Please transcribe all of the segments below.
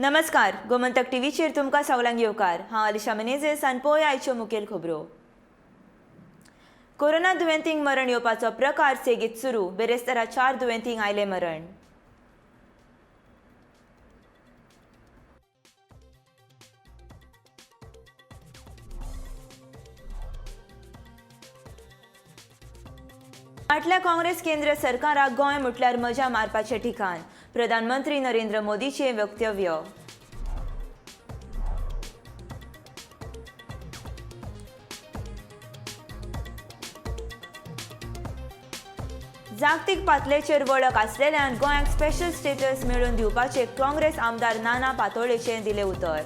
नमस्कार, गोमंतक टीव्हीचेर तुमकां सगल्यांक येवकार. हांव अलिशा मेनेझेस आनी पळोवया आयच्यो मुखेल खबरो. कोरोना दुयेंतींक मरण येवपाचो प्रकार सेगीत सुरू. बेरेस्तारा 4 दुयेंतींक आयलें मरण. फाटल्या काँग्रेस केंद्र सरकाराक गोंय म्हटल्यार मजा मारपाचें ठिकाण. प्रधानमंत्री नरेंद्र मोदीचें वक्तव्य. जागतीक पातळेचेर वळख आसलेल्यान गोंयाक स्पेशल स्टेटस मेळोवन दिवपाचें काँग्रेस आमदार नाना पातोळेचें दिलें उतर.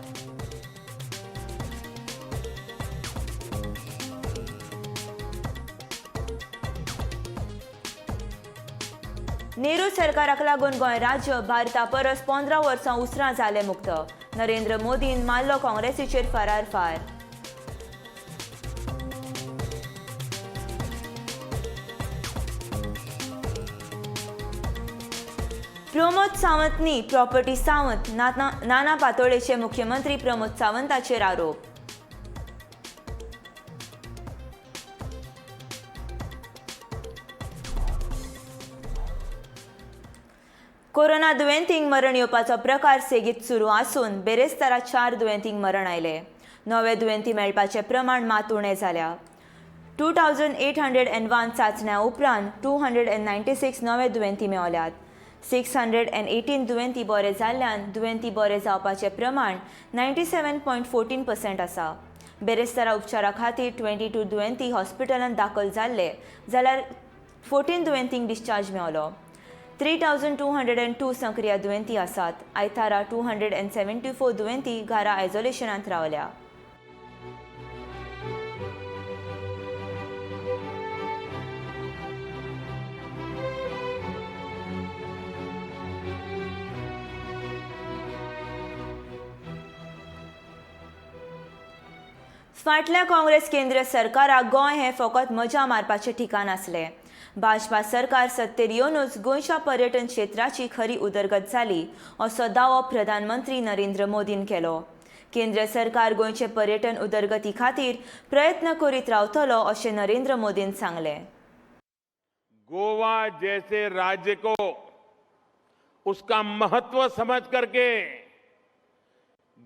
नेहरू सरकाराक लागून गोंय राज्य भारता परस 15 वर्सां उसरां जालें मुक्त. नरेंद्र मोदीन मारलो काँग्रेसीचेर फरार फार. प्रमोद सावंतनी प्रॉपर्टी सावंत नाना पातोळेचे मुख्यमंत्री प्रमोद सावंताचेर आरोप. कोरोना दुयेंतींक मरण येवपाचो प्रकार सेगीत सुरू आसून बेरेस्तारा 4 दुयेंतींक मरण आयलें. नवे दुयेंती मेळपाचें प्रमाण मात उणें जाल्या. 2801 चांचण्या उपरांत 296 नवे दुयेंती मेवल्यात. 618 दुयेंती बरे जाल्ल्यान दुयेंती बरे जावपाचें प्रमाण 97.14% आसा. बेरेस्तारा उपचारा खातीर 22 दुयेंती हॉस्पिटलांत दाखल जाल्ले जाल्यार 14 दुयेंतींक डिस्चार्ज मेवलो. 3202 सक्रिय दुयेंती आसात. आयतारा 274 दुयेंती घरा आयसोलेशनांत रावल्या. फाटल्या काँग्रेस केंद्र सरकाराक गोंय हें फकत मजा मारपाचें ठिकाण आसलें. भाजपा सरकार सत्तेर येवनूच गोंयच्या पर्यटन क्षेत्राची खरी उदरगत जाली असो दावो प्रधानमंत्री नरेंद्र मोदीन केलो. केंद्र सरकार गोंयचे पर्यटन उदरगती खातीर प्रयत्न करीत रावतलो अशें नरेंद्र मोदीन सांगलें. गोवा जैसे राज्य को उसका महत्व समझ करके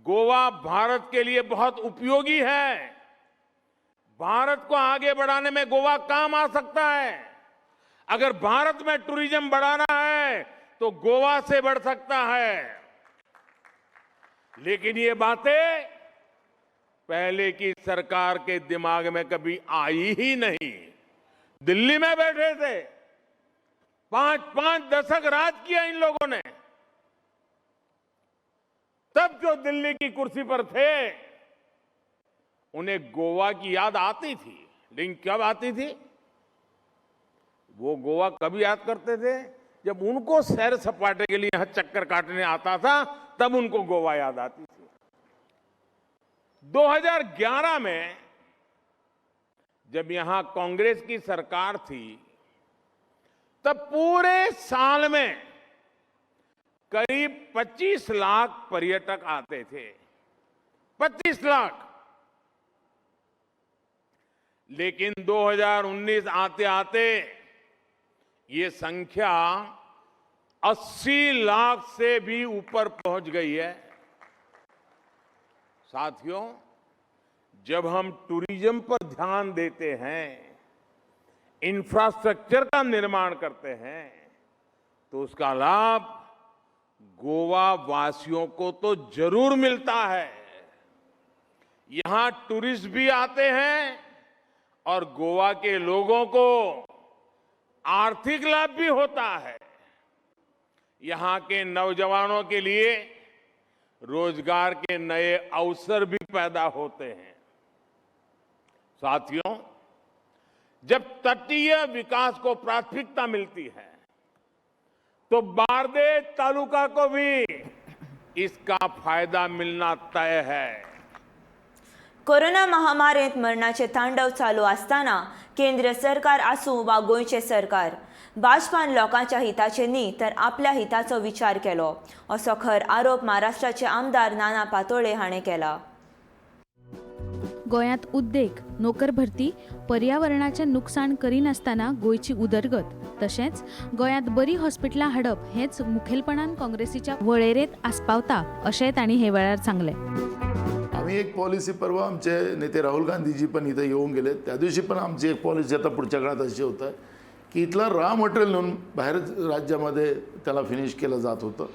गोवा भारत के लिए बहुत उपयोगी है. भारत को आगे बढ़ाने में गोवा काम आ सकता है. अगर भारत में टूरिज्म बढ़ाना है तो गोवा से बढ़ सकता है. लेकिन ये बातें पहले की सरकार के दिमाग में कभी आई ही नहीं. दिल्ली में बैठे थे, 5-5 दशक राज किया इन लोगों ने. तब जो दिल्ली की कुर्सी पर थे उन्हें गोवा की याद आती थी. लेकिन कब आती थी? वो गोवा कभी याद करते थे जब उनको सैर सपाटे के लिए यहां चक्कर काटने आता था, तब उनको गोवा याद आती थी. 2011 में जब यहां कांग्रेस की सरकार थी तब पूरे साल में करीब 25 लाख पर्यटक आते थे. 25 लाख. लेकिन 2019 आते आते ये संख्या 80 लाख से भी ऊपर पहुंच गई है. साथियों, जब हम टूरिज्म पर ध्यान देते हैं, इंफ्रास्ट्रक्चर का निर्माण करते हैं, तो उसका लाभ गोवा वासियों को तो जरूर मिलता है. यहां टूरिस्ट भी आते हैं और गोवा के लोगों को आर्थिक लाभ भी होता है. यहां के नौजवानों के लिए रोजगार के नए अवसर भी पैदा होते हैं. साथियों, जब तटीय विकास को प्राथमिकता मिलती है तो बारदेज तालुका को भी इसका फायदा मिलना तय है. कोरोना महामारेंत मरणाचे तांडव चालू आसतना केंद्र सरकार आसूं वा गोंयचें सरकार, भाजपान लोकांच्या हिताचे न्ही तर आपल्या हिताचो विचार केलो, असो खर आरोप महाराष्ट्राचे आमदार नाना पातोळे हाणें केला. गोंयांत उद्देग, नोकर भरती, पर्यावरणाचें नुकसाण करिनासतना गोंयची उदरगत तशेंच गोंयांत बरीं हॉस्पिटलां हाडप हेंच मुखेलपणान काँग्रेसीच्या वळेरेंत आस्पावता अशेंय तांणी हे वेळार सांगलें. आम्ही एक पॉलिसी परवा आमचे नेते राहुल गांधीजी पण इथं येऊन गेले, त्या दिवशी पण आमची एक पॉलिसी आता पुढच्या काळात अशी होतं की इथलं रॉ मटेरियल नेऊन बाहेर राज्यामध्ये त्याला फिनिश केलं जात होतं.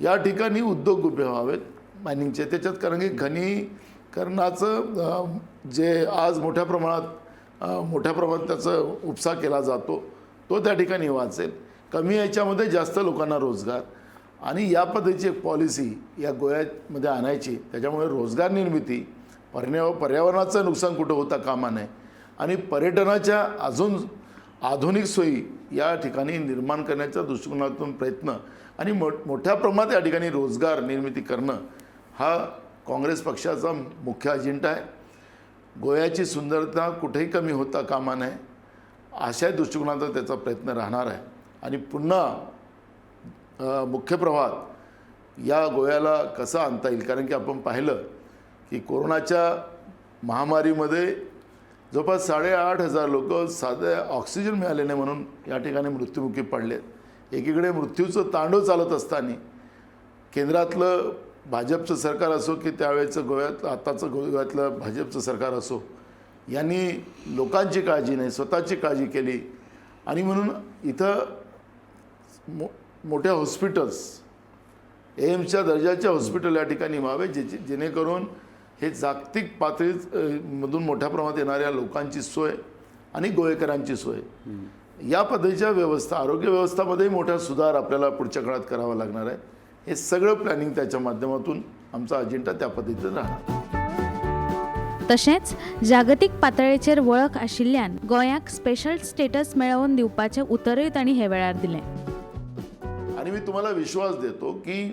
या ठिकाणी उद्योग उभे व्हावेत मायनिंगचे त्याच्यात, कारण की खनिकरणाचं जे आज मोठ्या प्रमाणात त्याचा उपसा केला जातो तो त्या ठिकाणी वाचेल, कमी याच्यामध्ये जास्त लोकांना रोजगार आणि या पद्धतीची एक पॉलिसी या गोव्यामध्ये आणायची. त्याच्यामुळे रोजगार निर्मिती, पर्यावरणाचं नुकसान कुठं होता कामा नये आणि पर्यटनाच्या अजून आधुनिक सोयी या ठिकाणी निर्माण करण्याच्या दृष्टिकोनातून प्रयत्न आणि मोठ्या प्रमाणात या ठिकाणी रोजगार निर्मिती करणं हा काँग्रेस पक्षाचा मुख्य अजेंडा आहे. गोव्याची सुंदरता कुठेही कमी होता कामा नये अशा दृष्टिकोनाचा त्याचा प्रयत्न राहणार आहे. आणि पुन्हा मुख्य प्रवाहात या गोव्याला कसं आणता येईल, कारण की आपण पाहिलं की कोरोनाच्या महामारीमध्ये जवळपास 8,500 लोक साधे ऑक्सिजन मिळाले नाही म्हणून या ठिकाणी मृत्युमुखी पडले. एकीकडे मृत्यूचं तांडव चालत असताना केंद्रातलं भाजपचं सरकार असो की त्यावेळेचं गोव्यात आताचं गोव्यातलं भाजपचं सरकार असो, यांनी लोकांची काळजी नाही, स्वतःची काळजी केली. आणि म्हणून इथं मोठ्या हॉस्पिटल्स, एम्सच्या दर्जाच्या हॉस्पिटल या ठिकाणी व्हावे, जेणेकरून हे जागतिक पातळीत मधून मोठ्या प्रमाणात येणाऱ्या लोकांची सोय आणि गोवेकरांची सोय या पद्धतीच्या व्यवस्था, आरोग्य व्यवस्थामध्येही मोठा सुधार आपल्याला पुढच्या काळात करावा लागणार आहे. हे सगळं प्लॅनिंग त्याच्या माध्यमातून आमचा अजेंडा त्या पद्धतीनं राहणार. तशेंच जागतीक पातळेचेर वळख आशिल्ल्यान गोंयाक स्पेशल स्टेटस मेळोवन दिवपाचें उतरूय तांणी हे वेळार दिलें. आणि मी तुम्हाला विश्वास देतो की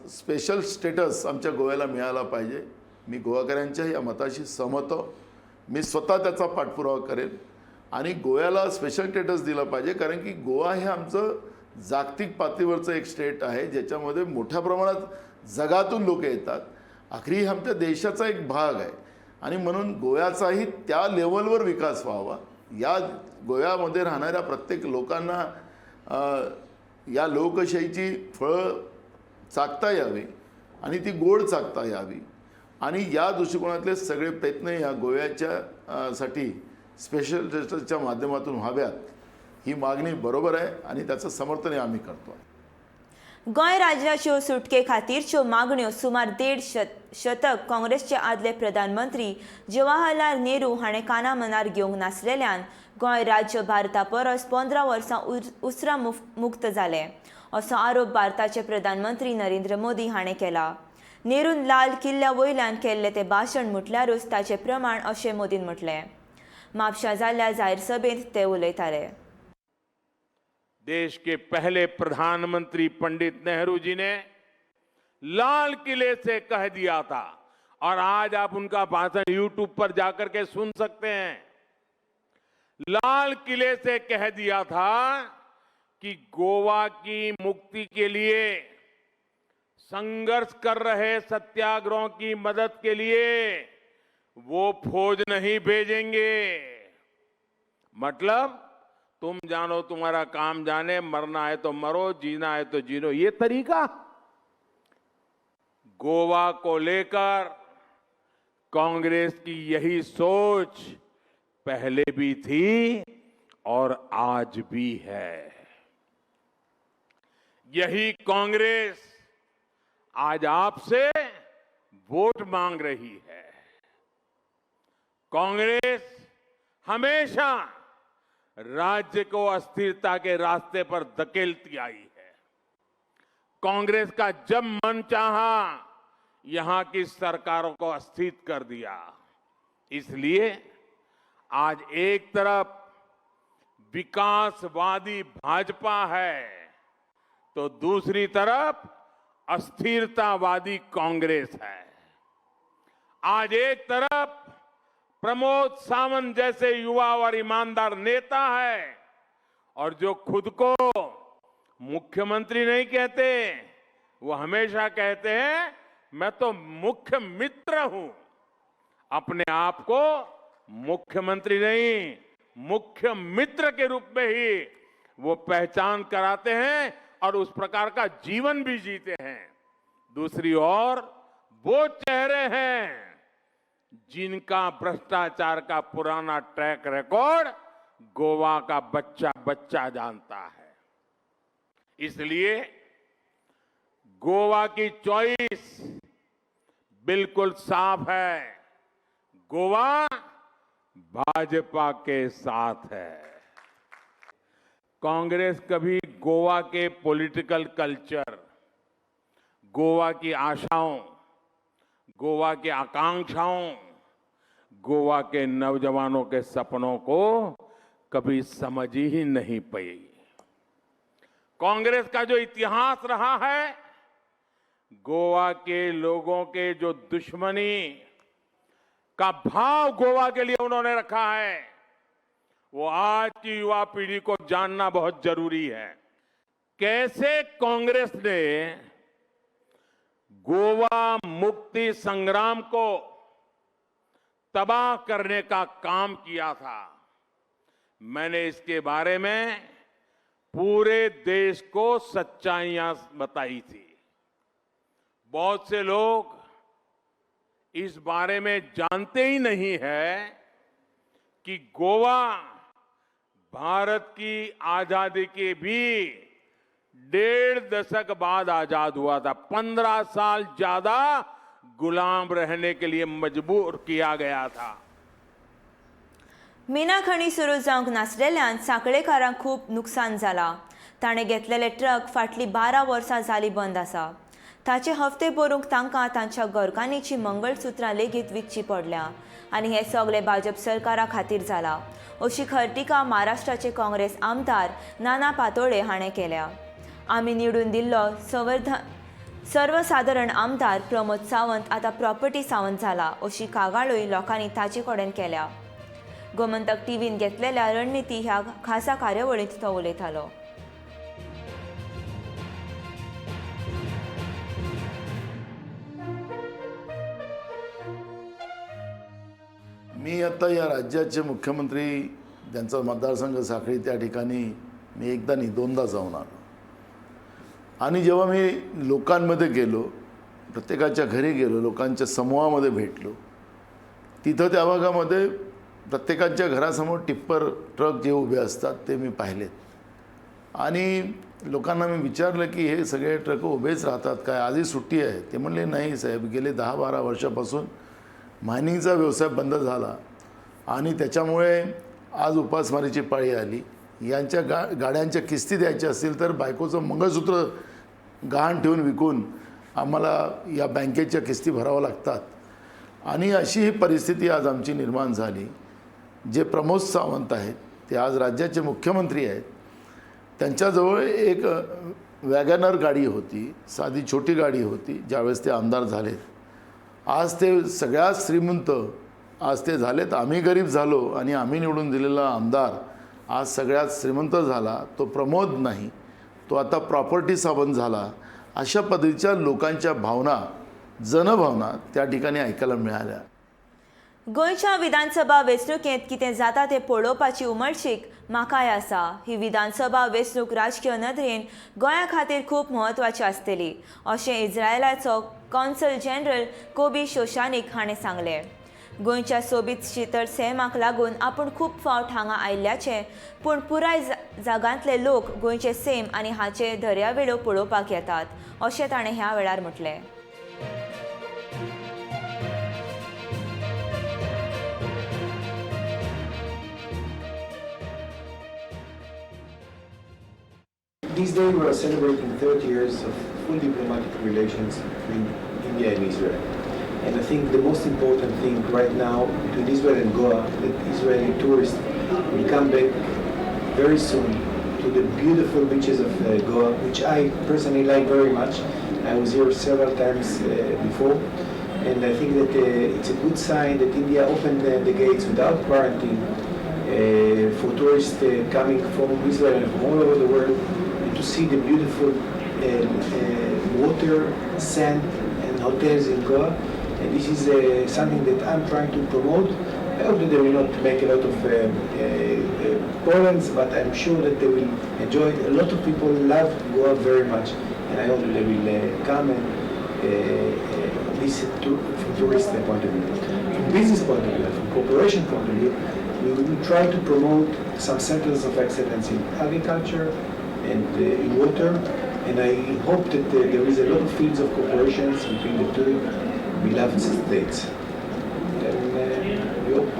स्पेशल स्टेटस आमच्या गोव्याला मिळाला पाहिजे. मी गोवाकरांच्या या मताशी सहमत आहे. मी स्वतः त्याचा पाठपुरावा करेन आणि गोव्याला स्पेशल स्टेटस दिलं पाहिजे, कारण की गोवा हे आमचं जागतिक पातळीवरचं एक स्टेट आहे, ज्याच्यामध्ये मोठ्या प्रमाणात जगातून लोक येतात. आखरी हा आमच्या देशाचा एक भाग आहे आणि म्हणून गोव्याचाही त्या लेवलवर विकास व्हावा. या गोव्यामध्ये राहणाऱ्या प्रत्येक लोकांना या लोकशाहीची फळं चाखता यावी आणि ती गोड चाखता यावी आणि या दृष्टिकोनातले सगळे प्रयत्न या गोव्याच्या साठी स्पेशल स्टेटसच्या माध्यमातून व्हाव्यात, ही मागणी बरोबर आहे आणि त्याचं समर्थनही आम्ही करतो. गोंय राज्याच्यो सुटके खातीरच्यो मागण्यो सुमार देड शतक काँग्रेसचे आदले प्रधानमंत्री जवाहरलाल नेहरू हाणें काना मनार घेवंक नासलेल्यान गोंय राज्य भारता परस 15 वर्सां उसरां मुक्त जालें, असो आरोप भारताचे प्रधानमंत्री नरेंद्र मोदी हाणें केला. नेरून लाल किल्ल्या वयल्यान केल्लें तें भाशण म्हटल्यारूच ताचें प्रमाण अशें मोदीन म्हटलें. म्हापशां जाल्ल्या जाहीर सभेंत ते उलयताले. देश के पहले प्रधानमंत्री पंडित नेहरू जी ने लाल किले से कह दिया था और आज आप उनका भाषण यूट्यूब पर जाकर के सुन सकते हैं. लाल किले से कह दिया था कि गोवा की मुक्ति के लिए संघर्ष कर रहे सत्याग्रहों की मदद के लिए वो फौज नहीं भेजेंगे. मतलब तुम जानो, तुम्हारा काम जाने, मरना है तो मरो, जीना है तो जीनो, ये तरीका. गोवा को लेकर कांग्रेस की यही सोच पहले भी थी और आज भी है. यही कांग्रेस आज आपसे वोट मांग रही है. कांग्रेस हमेशा राज्य को अस्थिरता के रास्ते पर धकेलती आई है. कांग्रेस का जब मन चाहा, यहां की सरकारों को अस्थिर कर दिया. इसलिए आज एक तरफ विकासवादी भाजपा है तो दूसरी तरफ अस्थिरतावादी कांग्रेस है. आज एक तरफ प्रमोद सावंत जैसे युवा और ईमानदार नेता है और जो खुद को मुख्यमंत्री नहीं कहते, वो हमेशा कहते हैं मैं तो मुख्य मित्र हूं। अपने आप को मुख्यमंत्री नहीं, मुख्य मित्र के रूप में ही वो पहचान कराते हैं और उस प्रकार का जीवन भी जीते हैं। दूसरी ओर वो चेहरे हैं जिनका भ्रष्टाचार का पुराना ट्रैक रिकॉर्ड गोवा का बच्चा बच्चा जानता है। इसलिए गोवा की चॉइस बिल्कुल साफ है, गोवा भाजपा के साथ है। कांग्रेस कभी गोवा के पॉलिटिकल कल्चर, गोवा की आशाओं, गोवा की आकांक्षाओं, गोवा के नौजवानों के सपनों को कभी समझ ही नहीं पाई। कांग्रेस का जो इतिहास रहा है, गोवा के लोगों के जो दुश्मनी का भाव गोवा के लिए उन्होंने रखा है, वो आज की युवा पीढ़ी को जानना बहुत जरूरी है। कैसे कांग्रेस ने गोवा मुक्ति संग्राम को तबाह करने का काम किया था, मैंने इसके बारे में पूरे देश को सच्चाइयां बताई थी। बहुत से लोग इस बारे में जानते ही नहीं है कि गोवा भारत की आजादी के भी 1.5 दशक बाद आजाद हुआ था। 15 साल ज्यादा गुलाम रहने के लिए मजबूर किया गया था। मिना खणी सुरू जावंक नासलेल्यान सांखळेकारांक खूब नुकसान जालां। ताणें घेतलेले ट्रक फाटलीं 12 वर्सां जालीं बंद आसा। ताचे हफ्ते भरूंक तांकां तांच्या घरकान्नीचीं मंगळसुत्रां लेगीत विकचीं पडल्या आनी हें सगळें भाजप सरकारा खातीर जालां, अशी खर टिका महाराष्ट्राचे काँग्रेस आमदार नाना पातोळे हाणें केल्या। आमी निवडून दिल्लो सर्वसादारण आमदार प्रमोद सावंत आतां प्रॉपर्टी सावंत जाला, अशी कागाळूय लोकांनी ताचे कडेन केल्या। गोमंतक टीव्हीन घेतलेल्या रणनिती ह्या खासा कार्यावळींत तो उलयतालो। मी आता या राज्याचे मुख्यमंत्री, त्यांचा मतदारसंघ साखळी, त्या ठिकाणी मी एकदा नाही दोनदा जाऊन आलो। आणि जेव्हा मी लोकांमध्ये गेलो, प्रत्येकाच्या घरी गेलो, लोकांच्या समूहामध्ये भेटलो, तिथं त्या भागामध्ये प्रत्येकाच्या घरासमोर टिप्पर ट्रक जे उभे असतात ते मी पाहिलेत। आणि लोकांना मी विचारलं की हे सगळे ट्रक उभेच राहतात काय, आजही सुट्टी आहे? ते म्हणले नाही साहेब, गेले 10-12 वर्षापासून मायनिंगचा व्यवसाय बंद झाला आणि त्याच्यामुळे आज उपासमारीची पाळी आली। यांच्या गाड्यांच्या किस्ती द्यायच्या असतील तर बायकोचं मंगळसूत्र गहाण ठेवून विकून आम्हाला या बँकेच्या किस्ती भराव्या लागतात। आणि अशी ही परिस्थिती आज आमची निर्माण झाली। जे प्रमोद सावंत आहेत ते आज राज्याचे मुख्यमंत्री आहेत, त्यांच्याजवळ एक वॅगनर गाडी होती, साधी छोटी गाडी होती ज्यावेळेस ते आमदार झालेत। आज ते सगळ्यात श्रीमंत आज ते झालेत, आम्ही गरीब झालो आणि आम्ही निवडून दिलेला आमदार आज सगळ्यात श्रीमंत झाला। तो प्रमोद नाही, तो आता प्रॉपर्टी सावंत झाला। अशा पद्धतीच्या लोकांच्या भावना, जनभावना त्या ठिकाणी ऐकायला मिळाल्या। गोंयच्या विधानसभा वेंचणुकेंत कितें जाता तें पळोवपाची उमळशीक म्हाकाय आसा। ही विधानसभा वेंचणूक राजकीय नदरेन गोंया खातीर खूब म्हत्वाची आसतली, अशें इस्रायलाचो कॉन्सल जनरल कोबी शोशानीक हाणें सांगलें। गोंयच्या सोबीत शितळ सैमाक लागून आपूण खूब फावट हांगा आयिल्ल्याचें, पूण पुराय जागांतले लोक गोंयचें सैम आनी हाचे दर्यावेळो पळोवपाक येतात, अशें ताणें ह्या वेळार म्हटलें। This day we are celebrating 30 years of full diplomatic relations between India and Israel. And I think the most important thing right now between Israel and Goa, that Israeli tourists will come back very soon to the beautiful beaches of Goa, which I personally like very much. I was here several times before. And I think that it's a good sign that India opened the gates without quarantine for tourists coming from Israel and from all over the world, and to see the beautiful water, sand, and hotels in Goa. And this is something that I'm trying to promote. I hope that they will not make a lot of problems, but I'm sure that they will enjoy it. A lot of people love Goa very much, and I hope that they will come and this from tourist point of view. From business point of view, from cooperation point of view, we will try to promote some centers of excellence in agriculture and in water, and I hope that there is a lot of fields of cooperation between the two beloved states. And we hope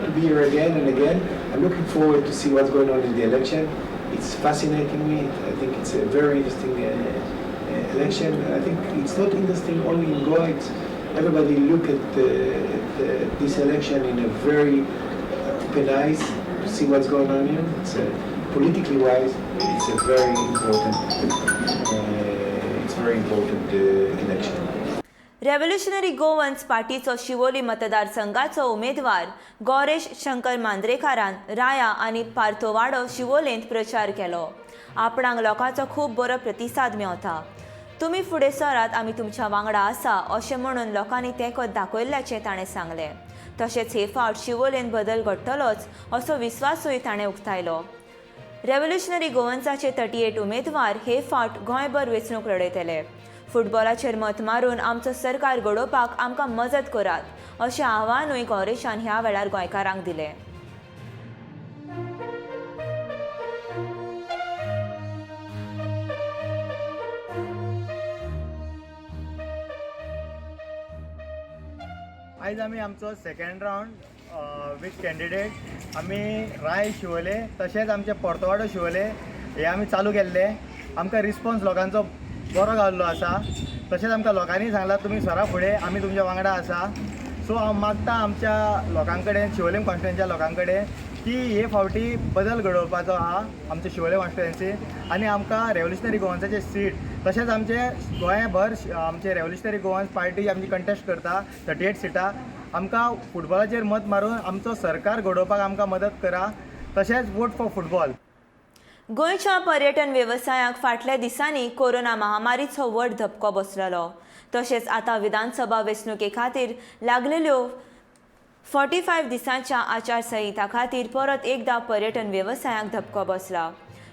to be here again and again. I'm looking forward to see what's going on in the election. It's fascinating me. I think it's a very interesting election. And I think it's not interesting only in Goa. It's everybody look at this election in a very open eyes to see what's going on here. It's politically wise, it's a very important. It's very important election. Revolutionary Goans पार्टीचो Siolim मतदारसंघाचो उमेदवार गौरेश शंकर मांद्रेकारान राया आनी पार्थोवाडो शिवोलेंत प्रचार केलो. आपणाक लोकांचो खूब बरो प्रतिसाद मेवता. तुमी फुडें सरात, आमी तुमच्या वांगडा आसा अशें म्हणून लोकांनी तेंको दाखयल्ल्याचें ताणें सांगलें. तशेंच हे फावट शिवोलेंत बदल घडटलोच असो विस्वासूय ताणें उक्तायलो. रेव्होल्युशनरी गोवन्साचे 38 उमेदवार हे फावट गोंयभर वेंचणूक लढयतले. फुटबॉलाचेर मत मारून आमचो सरकार घडोवपाक आमकां मजत करात अशें आव्हानूय गौरेशान ह्या वेळार गोंयकारांक दिलें. आयज आमी आमचो सेकंड रावंड विथ कॅन्डिडेट आमी राय शिवोले तशेंच आमचे पोर्तवाडो शिवोले हे आमी चालू केल्ले. आमकां रिस्पॉन्स लोकांचो बरो गावल्लो आसा. तशेंच आमकां लोकांनी सांगलां तुमी सरा फुडें, आमी तुमच्या वांगडा आसा. सो हांव मागता आमच्या लोकां कडेन, शिवोले कॉन्स्टिट्युएन्सीच्या लोकां कडेन की हे फावटी बदल घडोवपाचो आहा आमच्या शिवोले कॉन्स्टिट्युएन्सी आनी आमकां रेव्होल्युशनरी गोवन्साचे सीट तशेंच आमचे गोंयभर आमचे रेव्होल्युशनरी गोवन्स पार्टी आमची कंटेस्ट करता 38 सिटां. आमकां फुटबॉलाचेर मत मारून आमचो सरकार घडोवपाक आमकां मदत करा. तशेंच वोट फॉर फुटबॉल. गोंयच्या पर्यटन वेवसायाक फाटल्या दिसांनी कोरोना महामारीचो व्हड धपको बसलेलो. तशेंच आतां विधानसभा वेंचणुके खातीर लागलेल्यो 45 दिसांच्या आचारसंहिता खातीर परत एकदां पर्यटन वेवसायाक धपको बसला.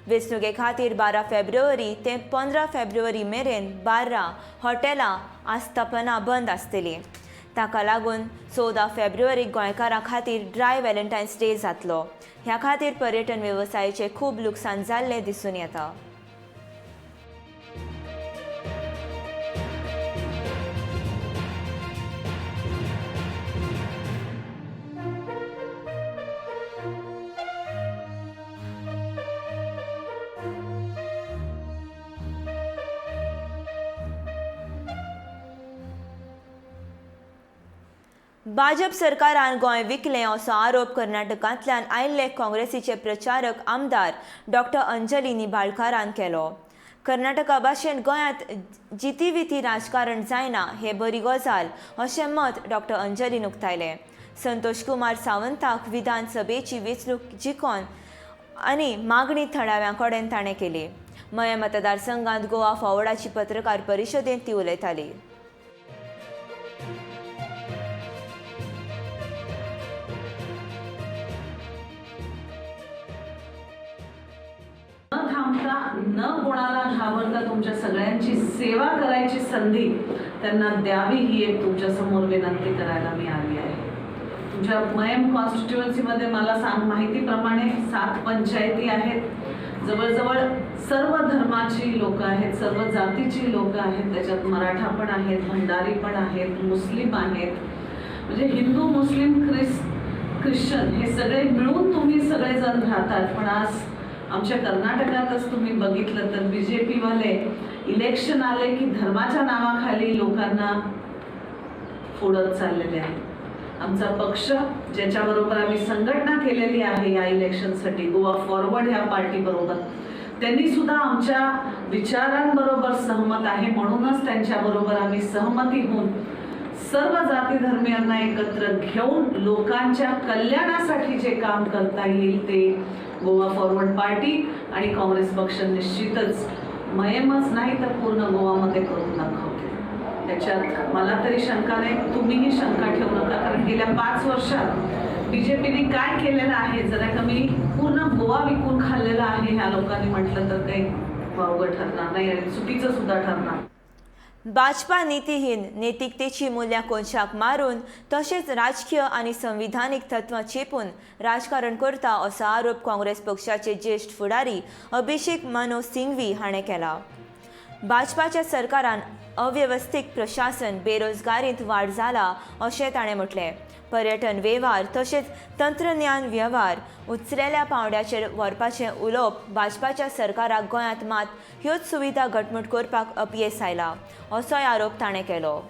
वेंचणुके खातीर 12 फेब्रुवारी ते 15 फेब्रुवारी मेरेन बार्रां, हॉटेलां, आस्थापनां बंद आसतलीं. ताका लागून 14 फेब्रुवारीक गोंयकारां खातीर ड्राय व्हॅलेंटायन्स डे जातलो. ह्या खातीर पर्यटन वेवसायाचें खूब लुकसाण जाल्लें दिसून येता. भाजप सरकारान गोंय विकलें असो आरोप कर्नाटकांतल्यान आयिल्ले काँग्रेसीचे प्रचारक आमदार डॉक्टर अंजली निंबाळकारान केलो. कर्नाटका भाशेन गोंयांत जितीविती राजकारण जायना हे बरी गजाल अशें मत डॉक्टर अंजलीन उक्तायलें. संतोष कुमार सावंताक विधानसभेची वेंचणूक जिखोवन आनी मागणी थळाव्यां कडेन ताणें केली. मयें मतदारसंघांत गोवा फॉवर्डाची पत्रकार परिशदेंत ती उलयताली. न कोणाला घाबरता तुमच्या सगळ्यांची सेवा करायची संधी त्यांना द्यावी ही एक तुमच्यासमोर विनंती करायला मी आली आहे. तुमच्या मयम कॉन्स्टिट्युएन्सीमध्ये मला माहितीप्रमाणे 7 पंचायती आहेत. जवळजवळ सर्व धर्माची लोक आहेत, सर्व जातीची लोक आहेत. त्याच्यात मराठा पण आहेत, भंडारी पण आहेत, मुस्लिम आहेत. म्हणजे हिंदू, मुस्लिम, ख्रिश्चन हे सगळे मिळून तुम्ही सगळेजण राहतात. पण आज आमच्या कर्नाटकातच तुम्ही बघितलं तर बी जे पीवाले इलेक्शन आले की धर्माच्या नावाखाली लोकांना फोडत चाललेले आहेत. आमचा पक्ष ज्याच्याबरोबर आम्ही संघटना केलेली आहे या इलेक्शनसाठी, गोवा फॉरवर्ड ह्या पार्टीबरोबर, त्यांनी सुद्धा आमच्या विचारांबरोबर सहमत आहे. म्हणूनच त्यांच्याबरोबर आम्ही सहमती होऊन सर्व जाती धर्मियांना एकत्र घेऊन लोकांच्या कल्याणासाठी जे काम करता येईल ते गोवा फॉरवर्ड पार्टी आणि काँग्रेस पक्ष निश्चितच मयमच नाही तर पूर्ण गोवामध्ये करून दाखवते. त्याच्यात मला तरी शंका नाही, तुम्हीही शंका ठेवू नका, कारण गेल्या 5 वर्षात बीजेपीने काय केलेलं आहे, जरा कमी पूर्ण गोवा विकून खाल्लेला आहे ह्या लोकांनी म्हटलं तर काही वावगं ठरणार नाही आणि चुकीचं सुद्धा ठरणार. भाजपा नीतीहीन नैतिकतेची मूल्यां कोनशाक मारून तशेंच राजकीय आनी संविधानीक तत्वां चेपून राजकारण करता असो आरोप काँग्रेस पक्षाचे ज्येश्ठ फुडारी अभिषेक मनो सिंघवी हाणें केला. भाजपाच्या सरकारान अवेवस्थीत प्रशासन, बेरोजगारींत वाड जाला अशें ताणें म्हटलें. पर्यटन वेव्हार तशेंच तंत्रज्ञान वेव्हार उचलेल्या पांवड्याचेर व्हरपाचें उलोवप भाजपाच्या सरकाराक गोंयांत मात ह्योच सुविधा घटमूट करपाक अपयेस आयला असोय आरोप ताणें केलो.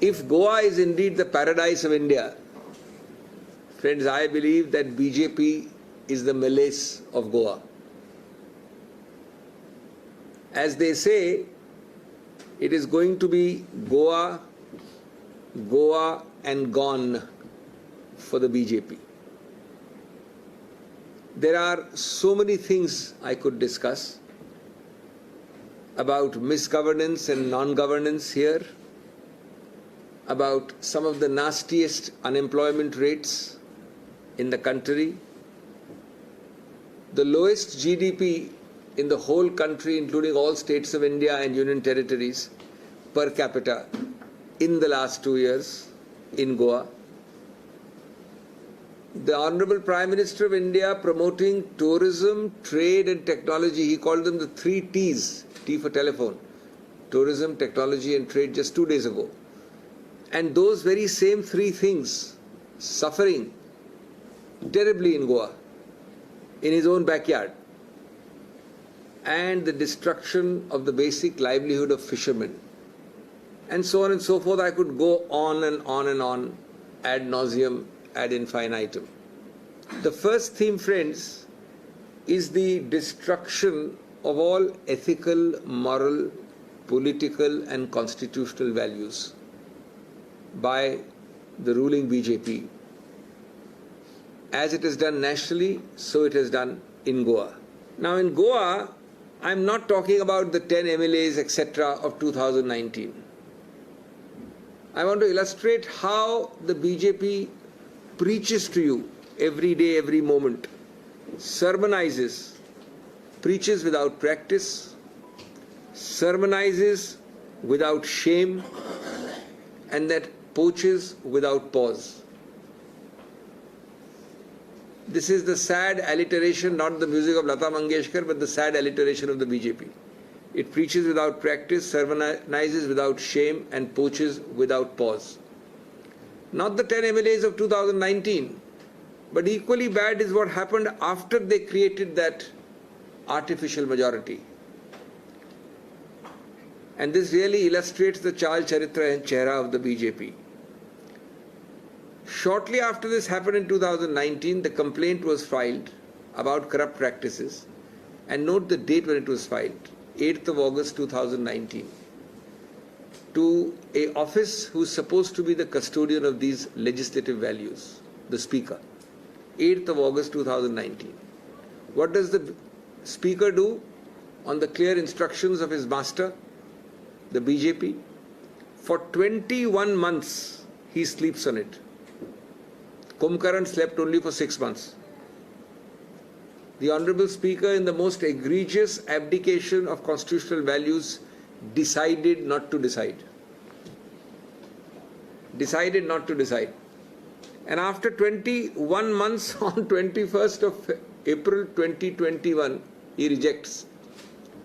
If Goa is indeed the paradise of India, friends, I believe that BJP is the malaise of Goa. As they say, it is going to be Goa, Goa and gone for the BJP. There are so many things I could discuss about misgovernance and non-governance here, about some of the nastiest unemployment rates in the country, the lowest GDP in the whole country, including all states of India and union territories, per capita in the last 2 years in Goa. The Honorable Prime Minister of India promoting tourism, trade and technology. He called them the 3 T's, T for telephone, tourism, technology and trade, just 2 days ago. And those very same 3 things suffering terribly in Goa, in his own backyard, and the destruction of the basic livelihood of fishermen, and so on and so forth. I could go on and on and on, ad nauseum, ad infinitum. The first theme, friends, is the destruction of all ethical, moral, political and constitutional values by the ruling BJP. As it is done nationally, so it has done in Goa. Now in Goa, I'm not talking about the 10 MLAs, etc. of 2019. I want to illustrate how the BJP preaches to you every day, every moment, sermonizes, preaches without practice, sermonizes without shame, and that poaches without pause. This is the sad alliteration, not the music of Lata Mangeshkar, but the sad alliteration of the BJP. It preaches without practice, sermonizes without shame, and poaches without pause. Not the 10 MLAs of 2019, but equally bad is what happened after they created that artificial majority. And this really illustrates the Chal Charitra and Chehra of the BJP. Shortly after this happened in 2019, the complaint was filed about corrupt practices. And note the date when it was filed, 8th of August 2019, to an office who's supposed to be the custodian of these legislative values, the Speaker. 8th of August 2019. What does the Speaker do? On the clear instructions of his master, the BJP, for 21 months he sleeps on it. Kumbhkaran slept only for 6 months. The Honorable Speaker, in the most egregious abdication of constitutional values, decided not to decide. Decided not to decide. And after 21 months, on 21st of April 2021, he rejects.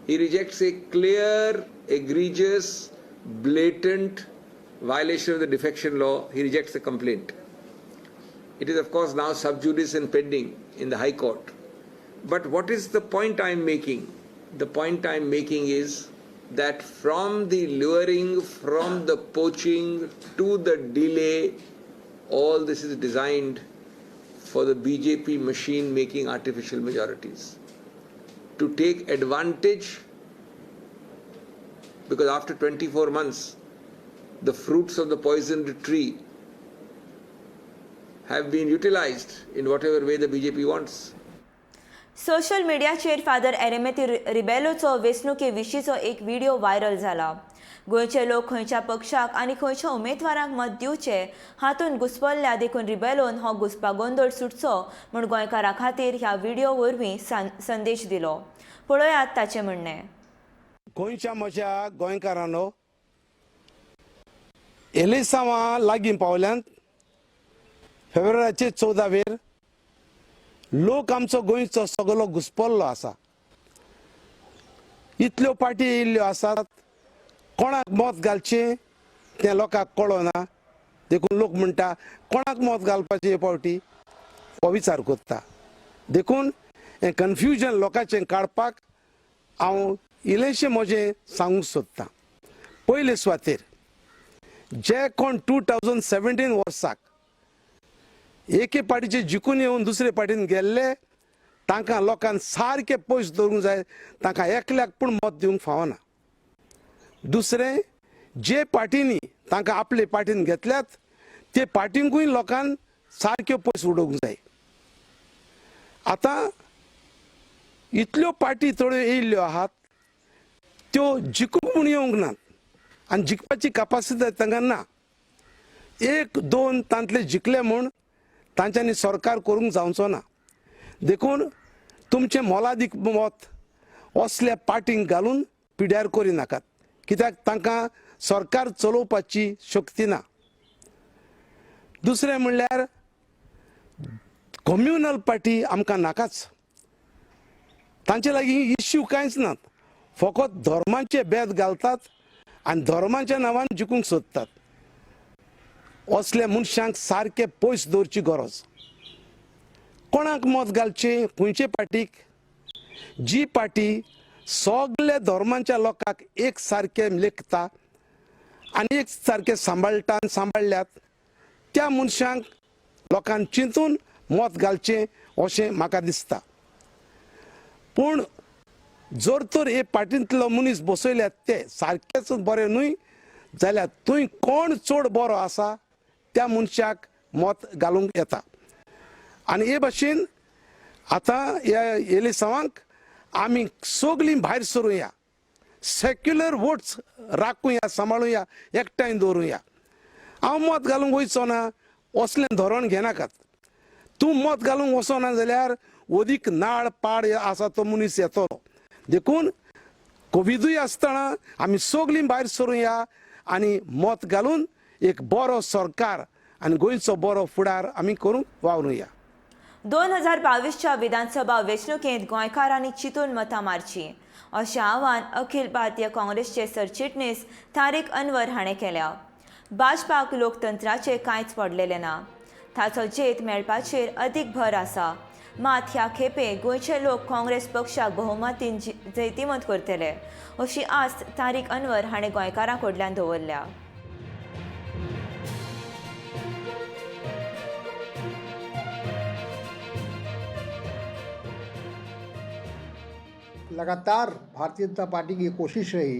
He rejects a clear, egregious, blatant violation of the defection law. He rejects the complaint. It is, of course, now sub judice and pending in the High Court. But what is the point I am making? The point I am making is that from the luring, from the poaching to the delay, all this is designed for the BJP machine making artificial majorities to take advantage, because after 24 months, the fruits of the poisoned tree have been utilized in whatever way the BJP wants. Social मिडियाचेर father एरेमेती रिबेलोचो वेंचणुके विशींचो एक video viral जाला. गोंयचे लोक खंयच्या पक्षाक आनी खंयच्या उमेदवारांक मत दिवचे हातूंत घुस्पल्ल्या देखून रिबेलोन हो घुस्पागोंदळ सुटचो म्हूण गोंयकारां खातीर ह्या व्हिडियो वरवीं संदेश दिलो. पळयात ताचें म्हणणें. गोंयच्या म्हज्या गोंयकारांनो, एलिसांवां लागीं पावल्यांत. फेब्रुवारीचे 14वेर लोक आमचो गोंयचो सगलो घुसपल्लो आसा. इतल्यो पार्टी येयल्ल्यो आसात, कोणाक मत घालचें तें लोकांक कळना. देखून लोक म्हणटा कोणाक मत घालपाचें हे फावटी, हो विचार करता. देखून हें कन्फ्युजन लोकांचें काडपाक हांव इल्लेशें म्हजें सांगूंक सोदतां. पयले सुवातेर जे कोण 2017 वर्साक एके पार्टीचे जिखून येवन दुसरे पार्टीन गेल्ले तांकां लोकांक सारके पयस दवरूंक जाय, तांकां एकल्याक पूण मत दिवंक फावना. दुसरें, जे पार्टींनी तांकां आपले पार्टीन घेतल्यात ते पार्टींकूय लोकांक सारक्यो पयस उडोवंक जाय. आतां इतल्यो पार्टी थोड्यो येयल्ल्यो आहात त्यो जिखूंक म्हूण येवंक नात आनी जिखपाची कपासिटी तांकां ना. एक दोन तांतले जिखले म्हूण तांच्यांनी सरकार करूंक जावचो ना. देखून तुमचें मोलादीक मत असल्या पार्टींक घालून पिड्यार करिनाकात, कित्याक तांकां सरकार चलोवपाची शक्ती ना. दुसरें म्हणल्यार कम्युनल पार्टी आमकां नाकाच. तांचे लागीं इश्यू कांयच नात, फकत धर्माचे भेद घालतात आनी धर्माच्या नांवान जिखूंक सोदतात. असल्या मनशांक सारके पयस दवरची गरज. कोणाक मत घालचें, खंयचे पार्टीक? जी पार्टी सगल्या धर्मांच्या लोकांक एक सारकें लेखता आनी एक सारकें सांबाळटा आनी सांबाळ्ळ्यात त्या मनशांक लोकांक चिंतून मत घालचें अशें म्हाका दिसता. पूण जर तर हे पार्टींतलो मनीस बसयल्यात ते सारकेच बरें न्हय जाल्यार थंय कोण चड बरो आसा त्या मनशाक मत घालूंक येता. आनी हे भाशेन आतां ह्या एलिसांवांक आमी सगळीं भायर सरुया, सेक्युलर वोट्स राखुया, सांबाळुया, एकठांय दवरुया. हांव मत घालूंक वयचो ना असलें धोरण घेनाकात. तूं मत घालूंक वचना जाल्यार अदीक नाळ पाड आसा तो मनीस येतलो. देखून कोविदूय आसतना आमी सगळीं भायर सरुया आनी मत घालून एक बरो सरकार आनी गोंयचो बरो फुडार आमी करूंक वावरुया. 2022च्या विधानसभा वेंचणुकेंत गोंयकारांनी चिंतून मतां मारचीं अशें आवाहन अखिल भारतीय काँग्रेसचे सरचिटणीस तारीक अनवर हाणें केल्या. भाजपाक लोकतंत्राचें कांयच पडलेलें ना, ताचो जैत मेळपाचेर अदीक भर आसा. मात ह्या खेपे गोंयचे लोक काँग्रेस पक्षाक बहुमतीन जैतिवंत करतले अशी आस्त तारीक अनवर हाणें गोंयकारां कडल्यान दवरल्या. लगातार भारतीय जनता पार्टी की कोशिश रही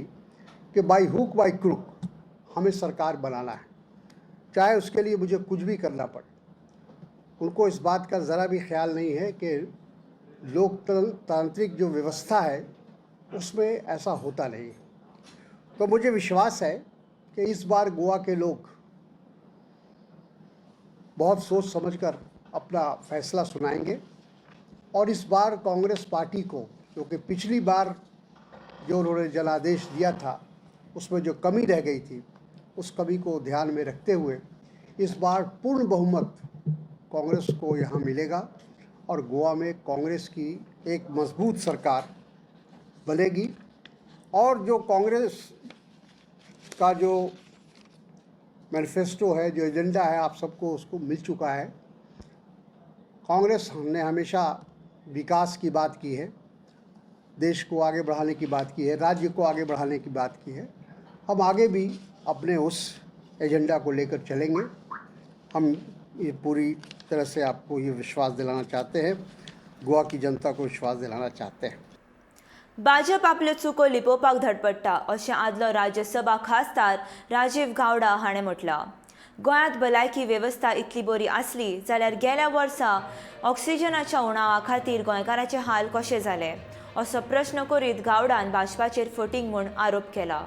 कि बाई हुक बाई क्रुक हमें सरकार बनाना है, चाहे उसके लिए मुझे कुछ भी करना पड़े। उनको इस बात का ज़रा भी ख्याल नहीं है कि लोकतांत्रिक जो व्यवस्था है उसमें ऐसा होता नहीं। तो मुझे विश्वास है कि इस बार गोवा के लोग बहुत सोच समझकर अपना फैसला सुनाएंगे और इस बार कांग्रेस पार्टी को, क्योंकि पिछली बार जो उन्होंने जनादेश दिया था उसमें जो कमी रह गई थी, उस कमी को ध्यान में रखते हुए इस बार पूर्ण बहुमत कांग्रेस को यहाँ मिलेगा और गोवा में कांग्रेस की एक मजबूत सरकार बनेगी। और जो कांग्रेस का जो मैनिफेस्टो है, जो एजेंडा है, आप सबको उसको मिल चुका है। कांग्रेस हमने हमेशा विकास की बात की है, देश को आगे बढ़ाने की बात की है, राज्य को आगे बढ़ाने की बात की है। हम आगे भी अपने उस एजेंडा को लेकर चलेंगे। हम ये पूरी तरह से आपको ये विश्वास दिलाना चाहते हैं, गोवा की जनता को विश्वास दिलाना चाहते हैं। भाजप आपल्यो चुको लिपोवपाक धडपडटा अशें आदलो राज्यसभा खासदार राजीव गावडा हाणें म्हटलां। गोंयांत भलायकी वेवस्था इतली बरी आसली जाल्यार गेल्या वर्सा ऑक्सिजनाच्या उणावा खातीर गोंयकारांचे हाल कशे जाले असो प्रश्न करीत गावडान भाजपाचेर फटींग म्हूण आरोप केला।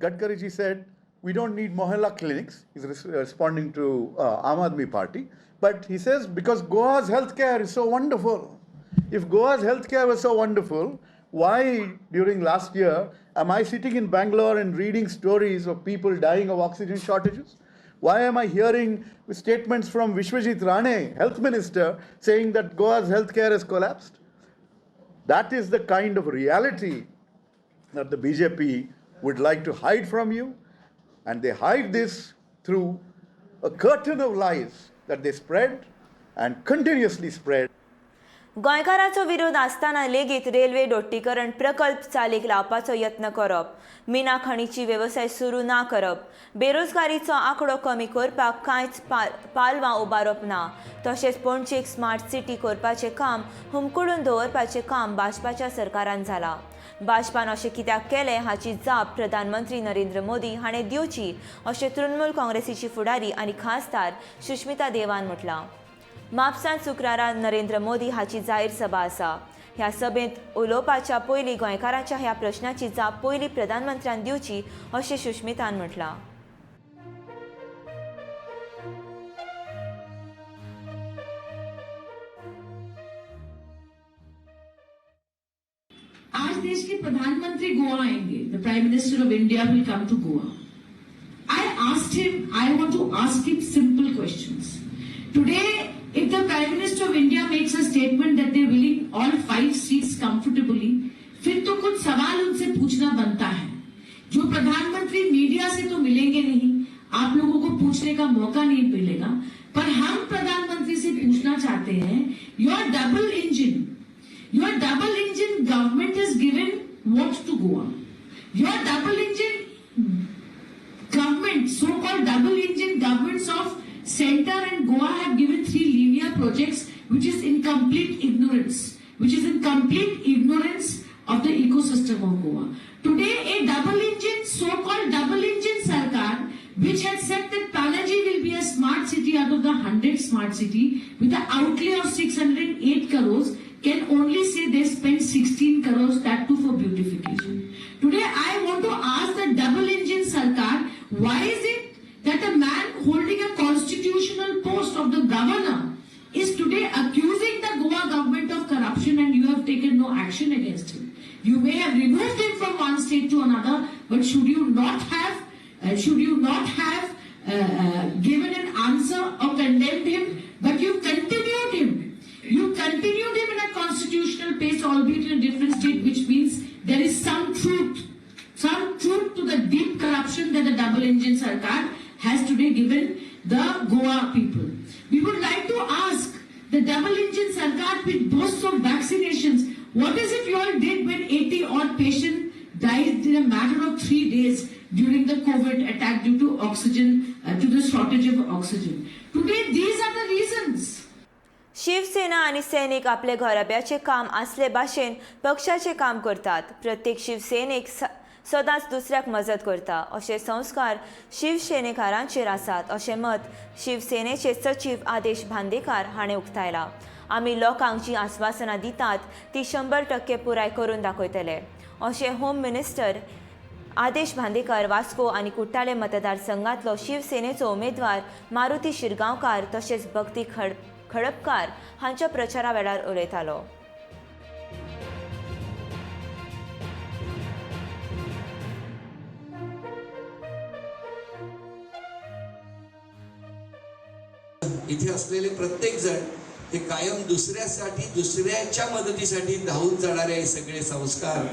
Gadkari ji said, we don't need Mohalla clinics. He's responding to Aam Aadmi Party. But he says, because Goa's healthcare is so wonderful. If Goa's healthcare was so wonderful, why during last year am I sitting in Bangalore and reading stories of people dying of oxygen shortages? Why am I hearing statements from Vishwajit Rane, health minister, saying that Goa's healthcare has collapsed? That is the kind of reality that the BJP would like to hide from you, and they hide this through a curtain of lies that they spread and continuously spread. गोंयकारांचो विरोध आसतना लेगीत railway दोट्टीकरण प्रकल्प चालीक लावपाचो यत्न करप, मिना खणीची वेवसाय सुरू ना करप, बेरोजगारीचो आंकडो कमी करपाक कांयच पालवां उबारप ना, तशेंच पणजेक स्मार्ट सिटी करपाचें काम हुमकळून दवरपाचें काम भाजपाच्या सरकारान जालां। भाजपान अशें कित्याक केलें हाची जाप प्रधानमंत्री नरेंद्र मोदी हाणें दिवची अशें तृणमूल काँग्रेसीची फुडारी आनी खासदार सुष्मिता देवान म्हटलां। म्हापसांत शुक्रारा नरेंद्र मोदी हाची जाहीर सभा आसा। ह्या सभेंत उलोवपाच्या पयलीं गोंयकारांच्या ह्या प्रश्नाची जाप पयलीं प्रधानमंत्र्यान दिवची अशें सुष्मितान म्हटलां। आज देश के प्रधानमंत्री गोवा आएंगे। The Prime Minister of India will come to Goa. I asked him, I want to ask him simple questions. Today, if the Prime Minister of India makes a statement that they're willing all 5 seats comfortably, फिर तो कुछ सवाल उनसे पूछना बनता है। जो प्रधानमंत्री media से तो मिलेंगे नहीं, आप लोगों को पूछने का मौका नहीं मिलेगा, पर हम प्रधानमंत्री से पूछना चाहते हैं, your double engine government has given what to Goa? Your double engine government, so-called double engine governments of Center and Goa have given 3 linear projects, which is in complete ignorance, of the ecosystem of Goa. Today, a double engine, so-called double engine sarkar, which had said that Panaji will be a smart city out of the 100 smart city, with the outlay of 608 crores, can only say they spent 16 crores, that too for beautification. Today, I want to ask the double engine sarkar, why is it that a man holding a constitutional post of the governor is today accusing the Goa government of corruption, and you have taken no action against him? You may have removed him from one state to another, but should you not have given an answer or condemned him? But you continued him. You continued him in a constitutional pace, albeit in a different state, which means there is some truth to the deep corruption that the double engine sarkar has today given the Goa people. We would like to ask the double engine sarkar, which boasts of vaccinations, what is it you all did when 80 odd patients died in a matter of 3 days during the COVID attack due to oxygen, to the shortage of oxygen? Today, these are the reasons. Shiv Sena आनी सैनिक आपले घराब्याचे काम आसले भाशेन पक्षाचे काम करतात। प्रत्येक शिवसेनेक सदांच दुसऱ्याक मजत करता अशे संस्कार शिवसेनेकारांचेर आसात अशें मत शिवसेनेचे सचीव आदेश बांदेकार हाणें उक्तायलां। आमी लोकांक जी आस्वासनां दितात ती 100% पुराय करून दाखयतले अशें होम मिनिस्टर आदेश बांदेकर वास्को आनी कुट्टाळे मतदारसंघांतलो शिवसेनेचो उमेदवार मारुती शिरगांवकार तशेंच भक्ती खडपकार हांच्या प्रचारा वेळार उलयतालो। इथे असलेले प्रत्येक जण हे कायम दुसऱ्यासाठी, दुसऱ्याच्या मदतीसाठी धावून जाणारे हे सगळे संस्कार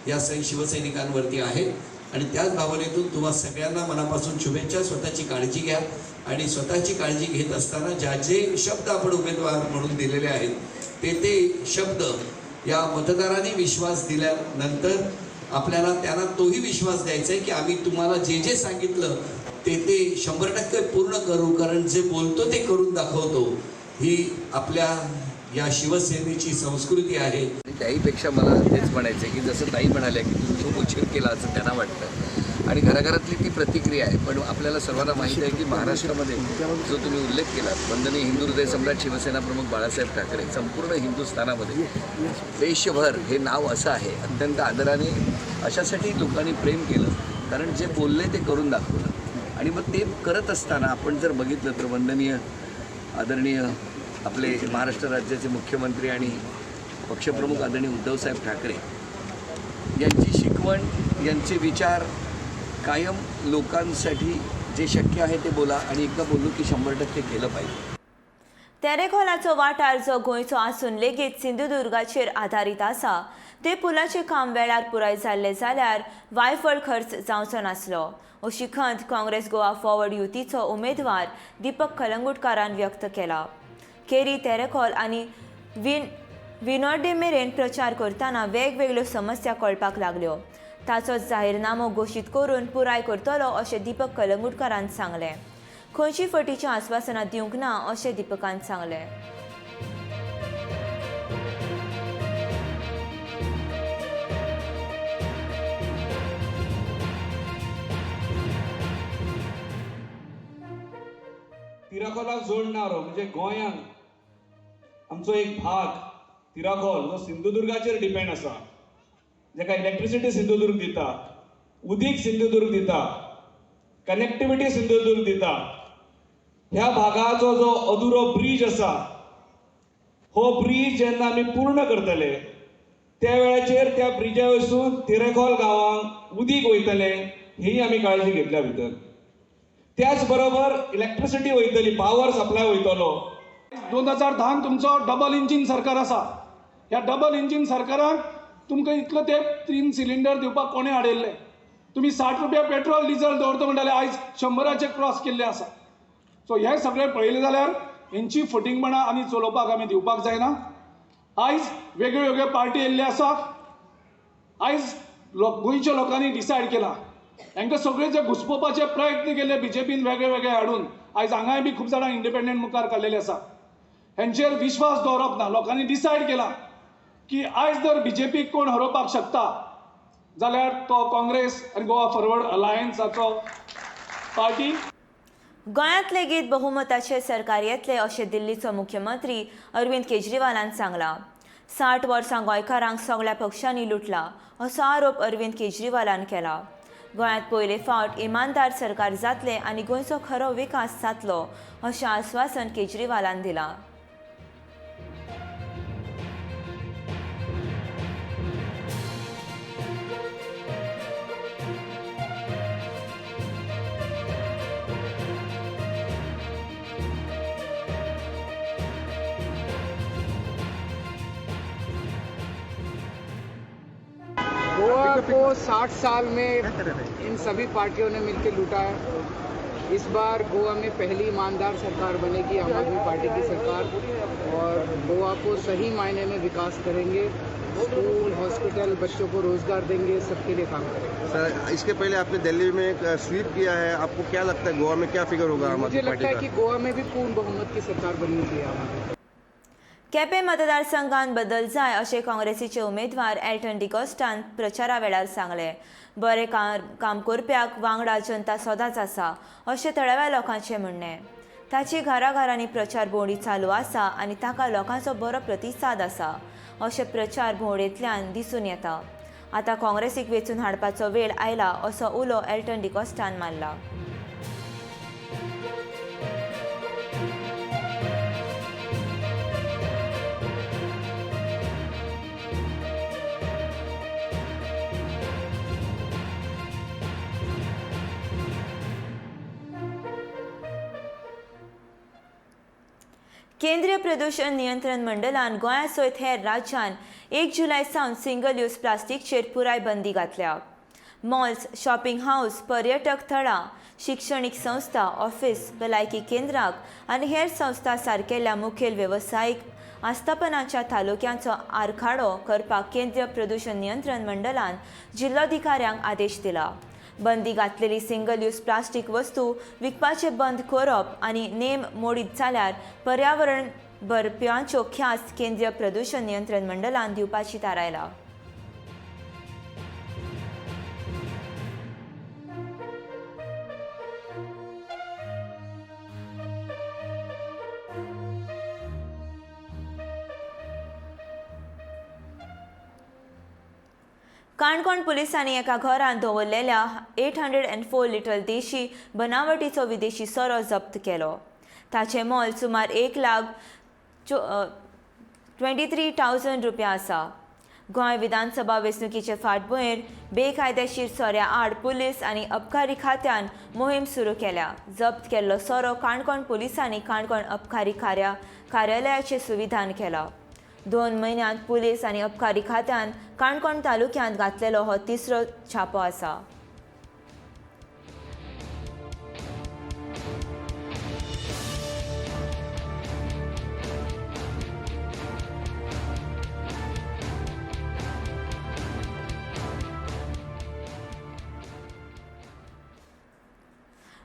या शिवसैनिकांवरती आहेत आणि त्याच भावनेतून तुम्हा सगळ्यांना मनापासून शुभेच्छा। स्वतःची काळजी घ्या आणि स्वतःची काळजी घेत असताना ज्या जे शब्द आपण उमेदवार म्हणून दिलेले आहेत ते ते शब्द या मतदारांनी विश्वास दिल्यानंतर आपल्याला त्यांना तोही विश्वास द्यायचा आहे की आम्ही तुम्हाला जे जे सांगितलं ते ते 100% पूर्ण करू, कारण जे बोलतो ते करून दाखवतो ही आपल्या या शिवसेनेची संस्कृती आहे. त्याहीपेक्षा मला तेच म्हणायचं आहे की जसं ताई म्हणाल्या की तुम्ही खूप उशीर केला असं त्यांना वाटतं आणि घराघरातली ती प्रतिक्रिया आहे. पण आपल्याला सर्वांना माहीत आहे की महाराष्ट्रामध्ये जो तुम्ही उल्लेख केला, वंदनीय हिंदू हृदय सम्राट शिवसेना प्रमुख बाळासाहेब ठाकरे, संपूर्ण हिंदुस्थानामध्ये देशभर हे नाव असं आहे, अत्यंत आदराने अशासाठी लोकांनी प्रेम केलं, कारण जे बोलले ते करून दाखवलं. आणि मग ते करत असताना आपण जर बघितलं तर वंदनीय आदरणीय आपले महाराष्ट्र राज्याचे मुख्यमंत्री आणि पक्षप्रमुख आदरणीय उद्धवसाहेब ठाकरे यांची शिकवण, यांचे विचार कायम लोकांसाठी जे शक्य आहे ते बोला आणि एकदा बोललो की 100% केलं पाहिजे. तेरेखोलाचो वाठार जो गोंयचो आसून लेगीत सिंधुदुर्गाचेर आदारीत आसा ते पुलाचें काम वेळार पुराय जाल्लें जाल्यार वायफळ खर्च जावचो नासलो अशी खंत काँग्रेस गोवा फॉरवर्ड युतीचो उमेदवार दीपक कलंगुटकारान व्यक्त केला. केरी तेरेखोल आनी विनोर्डे मेरेन प्रचार करतना वेगवेगळ्यो समस्या कळपाक लागल्यो. ताचो जाहीरनामो घोशीत करून पुराय करतलो अशें दीपक कलंगुटकारान सांगलें. खंयची फटीचीं आस्वासनां दिवंक ना अशें दीपकान सांगलें. तिराखोलाक जोडणारो म्हणजे गोंयांक आमचो एक भाग तिराखोल जो सिंधुदुर्गाचेर डिपेंड आसा, जाका इलेक्ट्रिसिटी सिंधुदुर्ग दिता, उदीक सिंधुदुर्ग दिता, कनेक्टिविटी सिंधुदुर्ग दिता, ह्या भागाचो जो अधुरो ब्रीज आसा हो ब्रीज जेन्ना आमी पूर्ण करतले त्या वेळाचेर त्या ब्रिजा वयसून तिरेखोल गांवांक उदीक वयतलें ही आमी काळजी घेतल्या भितर. त्याच बरोबर इलेक्ट्रिसिटी वयतली, पावर सप्लाय वयतलो. 2010 तुमचो डबल इंजीन सरकार आसा. ह्या डबल इंजीन सरकाराक तुमकां इतलो ते 3 सिलिंडर दिवपाक कोणें हाडिल्ले? तुमी 60 रुपया पेट्रोल डिजल दवरता म्हणटाले, आयज 100 क्रॉस केल्ले आसा. सो हे सगळें पळयलें जाल्यार हेंची फटींगपणां आनी चलोवपाक आमी दिवपाक जायना. आयज वेगळ्यो वेगळ्यो पार्टी येयल्ल्यो आसा. आयज गोंयच्या लोकांनी डिसायड केला, हांकां सगळे जे घुसपोवपाचे प्रयत्न केले बीजेपीन वेगळे वेगळे हाडून, आयज हांगाय बी खूब जाणां इंडिपेंडंट मुखार काडलेले आसा. हेंचेर विश्वास दवरप ना. लोकांनी डिसायड केला की आयज जर बीजेपीक कोण हरोवपाक शकता जाल्यार तो काँग्रेस आनी गोवा फॉरवर्ड अलायन्साचो पार्टी. गोंयांत लेगीत बहुमताचें सरकार येतलें अशें दिल्लीचो मुख्यमंत्री अरविंद केजरीवालान सांगलां. 60 वर्सां गोंयकारांक सगळ्या पक्षांनी लुटला असो आरोप अरविंद केजरीवालान केला. गोंयांत पयले फावट इमानदार सरकार जातलें आनी गोंयचो खरो विकास जातलो अशें आस्वासन केजरीवालान दिलां. गोवा को 60 साल में इन सभी पार्टियों ने मिलकर लूटा है. इस बार गोवा में पहली ईमानदार सरकार बनेगी, आम आदमी पार्टी की सरकार, और गोवा को सही मायने में विकास करेंगे. स्कूल, हॉस्पिटल, बच्चों को रोजगार देंगे, सबके लिए काम करेंगे. सर, इसके पहले आपने दिल्ली में एक स्वीप किया है, आपको क्या लगता है गोवा में क्या फिगर होगा आम मुझे आदमी लगता पार्टी है का? कि गोवा में भी पूर्ण बहुमत की सरकार बननी चाहिए आम आदमी. केपें मतदारसंघात बदल जाय अशें काँग्रेसीचे उमेदवार एल्टन डिकॉस्टान प्रचारा वेळार सांगलें. बरें काम करप्याक वांगडा जनता सदांच आसा अशें थळाव्या लोकांचें म्हणणें. ताची घराघरांनी प्रचार भोंवडी चालू आसा आनी ताका लोकांचो बरो प्रतिसाद आसा अशें प्रचार भोंवडेंतल्यान दिसून येता. आतां काँग्रेसीक वेंचून हाडपाचो वेळ आयला असो उलो एल्टन डिकॉस्टान मारला. केंद्रीय प्रदूषण नियंत्रण मंडळान गोंया सयत हेर राज्यान 1 जुलय सावन सिंगल यूज प्लास्टीकचेर पुराय बंदी घातल्या. मॉल्स, शॉपिंग हावस, पर्यटक थळां, शिक्षणीक संस्था, ऑफिस, भलायकी केंद्राक आनी हेर संस्था सारकेल्या मुखेल वेवसायीक आस्थापनाच्या तालुक्यांचो आरखाडो करपाक केंद्रीय प्रदूषण नियंत्रण मंडळान जिल्लोधिकाऱ्यांक आदेश दिला. बंदी घातलेली सिंगल यूज प्लास्टीक वस्तू विकपाचे बंद करप आनी नेम मोडीत जाल्यार पर्यावरण बरप्यांच्यो ख्यास्त केंद्रीय प्रदूषण नियंत्रण मंडळान दिवपाची थारायला. काणकोण पुलिसांनी एका घरांत दवरलेल्या 804 लिटर देशी बनावटीचो विदेशी सोरो जप्त केलो. ताचें मोल सुमार 1,23,000 रुपया आसा. गोंय विधानसभा वेंचणुकेचे फाटभुंयेर बेकायदेशीर सोऱ्या आड पुलीस आनी अबकारी खात्यान मोहीम सुरू केल्या. जप्त केल्लो सोरो काणकोण पुलिसांनी काणकोण अबकारी कार्यालयाचें सुविधान केलां. 2 म्हयन्यांत पुलीस आनी अबकारी खात्यान काणकोण तालुक्यांत घातलेलो हो तिसरो छापो आसा.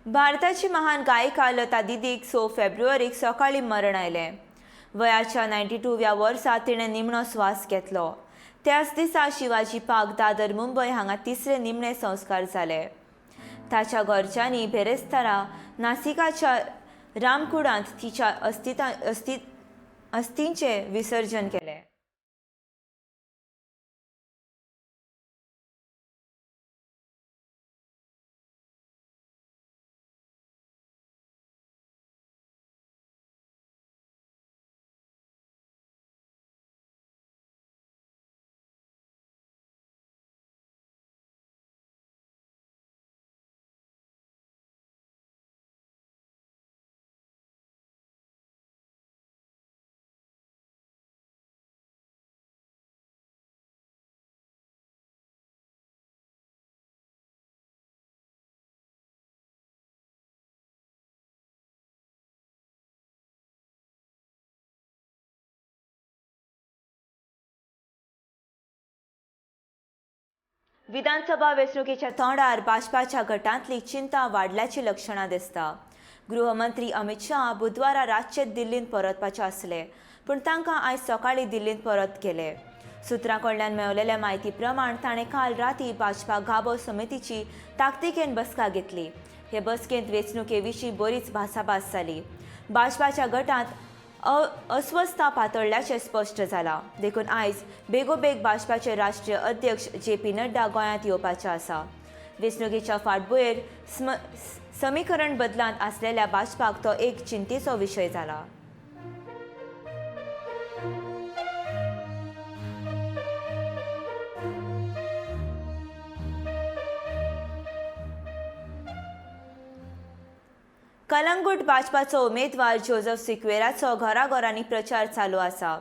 भारताची महान गायिका लता दीदीक 6 फेब्रुवारीक सकाळीं मरण आयलें. वयाच्या 92व्या वर्सा तिणें निमणो स्वास घेतलो. त्याच दिसा शिवाजी पार्क दादर मुंबय हांगा तिसरे निमणे संस्कार जाले. ताच्या घरच्यांनी बेरेस्तारा नासिकाच्या रामकुडांत तिच्या अस्थिंचें विसर्जन केलें. विधानसभा वेंचणुकेच्या तोंडार भाजपाच्या गटांतली चिंता वाडल्याची लक्षणां दिसता. गृहमंत्री अमित शाह बुधवारा रातचे दिल्लींत परतपाचे आसले, पूण तांकां आयज सकाळीं दिल्लींत परत केले. सुत्रां कडल्यान मेळिल्ले म्हायती प्रमाण ताणें काल राती भाजपा गाबो समितीची ताकतिकेन बसका घेतली. हे बसकेंत वेंचणुके विशीं बरीच भासाभास जाली. भाजपाच्या गटांत अस्वस्थता पातळ्ळ्याचें स्पश्ट जालां. देखून आयज बेगोबेग भाजपाचे राष्ट्रीय अध्यक्ष जे पी नड्डा गोंयांत येवपाचे आसा. वेंचणुकेच्या फाटभुंयेर समीकरण बदलांत आसलेल्या भाजपाक तो एक चिंतेचो विशय जाला. कलंगूट भाजपाचो उमेदवार जोजफ सिक्वेराचो घराघरांनी प्रचार चालू आसा.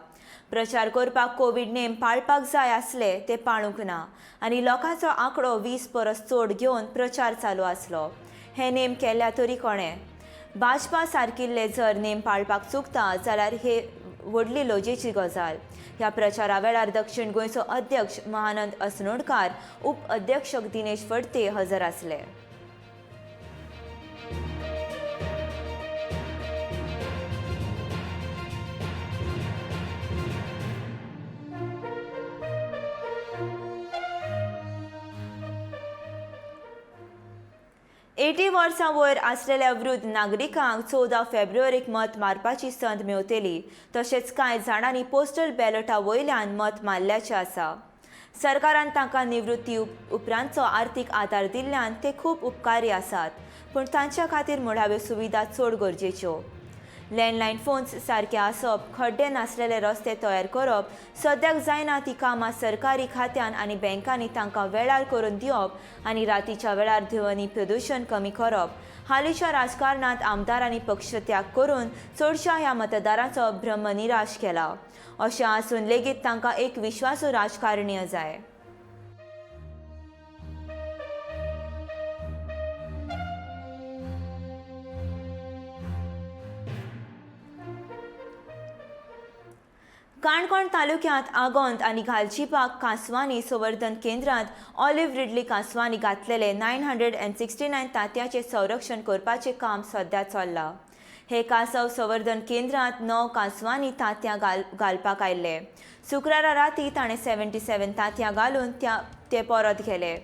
प्रचार करपाक कोवीड नेम पाळपाक जाय आसले ते पाळूंक ना आनी लोकांचो आंकडो 20 परस चड घेवन प्रचार चालू आसलो. हे नेम केल्या तरी कोणें? भाजपा सारकिल्ले जर नेम पाळपाक चुकता जाल्यार हे व्हडली लजेची गजाल. ह्या प्रचारा वेळार दक्षिण गोंयचो अध्यक्ष महानंद असनोडकार, उप अध्यक्ष दिनेश फडते हजर आसले. 80 वर्सां वयर आसलेल्या वृद्ध नागरिकांक 14 फेब्रुवारीक मत मारपाची संद मेवतली. तशेंच कांय जाणांनी पोस्टल बॅलटा वयल्यान मत मारल्याचें आसा. सरकारान तांकां निवृत्ती उपरांतचो आर्थीक आदार दिल्ल्यान ते खूब उपकारी आसात, पूण तांच्या खातीर मुळाव्यो सुविधा चड गरजेच्यो. लँडलायन फोन्स सारके आसप, खड्डे नासलेले रस्ते तयार करप, सद्याक जायना ती कामां सरकारी खात्यान आनी बँकांनी तांकां वेळार करून दिवप आनी रातीच्या वेळार ध्वनी प्रदुशण कमी करप. हालींच्या राजकारणांत आमदारांनी पक्षत्याग करून चडश्या ह्या मतदारांचो भ्रमनिराश केला. अशें आसून लेगीत तांकां एक विश्वासू राजकारणीय जाय. काणकोण तालुक्यांत आगोंद आनी घालचीबाग कांसवांनी संवर्धन केंद्रांत ऑलिव्ह रिडली कांसवांनी घातलेले 969 तांतयांचें संरक्षण करपाचें काम सध्या चल्लां. हे कांसव संवर्धन केंद्रांत 9 कांसवांनी तांतयां घालपाक आयिल्ले. शुक्रारा राती ताणें 77 तांतयां घालून ते परत गेले.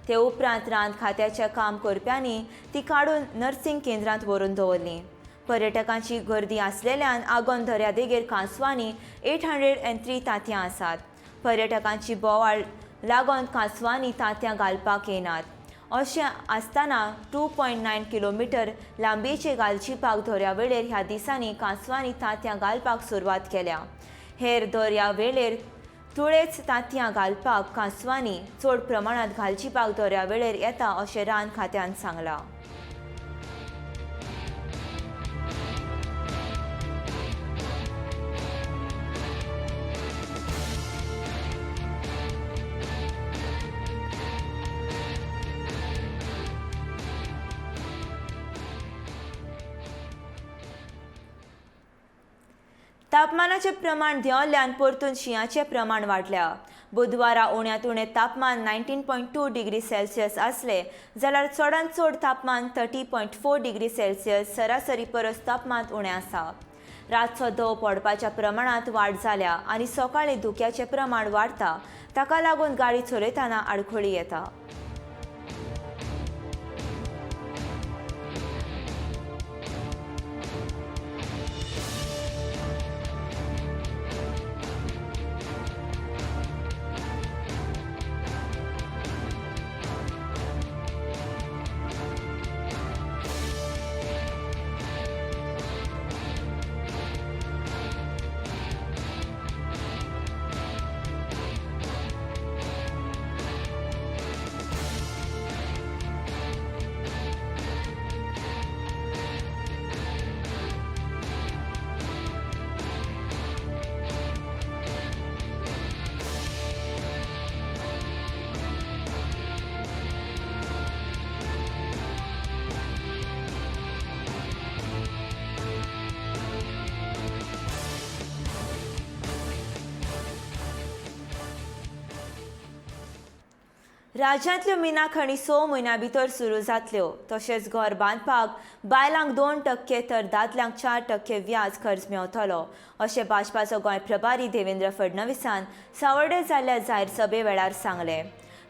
ते उपरांत रान खात्याच्या काम करप्यांनी ती काडून नर्सिंग केंद्रांत व्हरून दवरली. पर्यटकांची गर्दी आसलेल्यान आगोंद दर्यादेगेर कांसवांनी 803 तांतयां आसात. पर्यटकांची बोवाळ लागून कांसवांनी तांतयां घालपाक येनात. अशें आसतना 2.9 किलोमिटर लांबयेचे गालजीबाग दर्यावेळेर ह्या दिसांनी कांसवांनी तांतयां घालपाक सुरवात केल्या. हेर दर्यावेळेर तुळेच तांतयां घालपाक कांसवांनी चड प्रमाणांत गालजीबाग दर्यावेळेर येता अशें रान खात्यान सांगलां. तापमानाचें प्रमाण देंवल्ल्यान परतून शिंयाचें प्रमाण वाडल्या. बुधवारा उण्यांत उणें तापमान 19.2 डिग्री सेल्सियस आसलें जाल्यार चडांत चड तापमान 30.4 डिग्री सेल्सियस सरासरी परस तापमान उणें आसा. रातचो धोव पडपाच्या प्रमाणांत वाड जाल्या आनी सकाळीं धुक्याचें प्रमाण वाडटा, ताका लागून गाडी चलयतना आडखळी येता. राज्यांतल्यो मिना खणी 6 म्हयन्यां भितर सुरू जातल्यो. तशेंच घर बांदपाक बायलांक 2% तर दादल्यांक 4% व्याज खर्च मेवतलो अशें भाजपाचो गोंय प्रभारी देवेंद्र फडणवीसान सावर्डे जाल्ल्या जाहीर सभे वेळार सांगलें.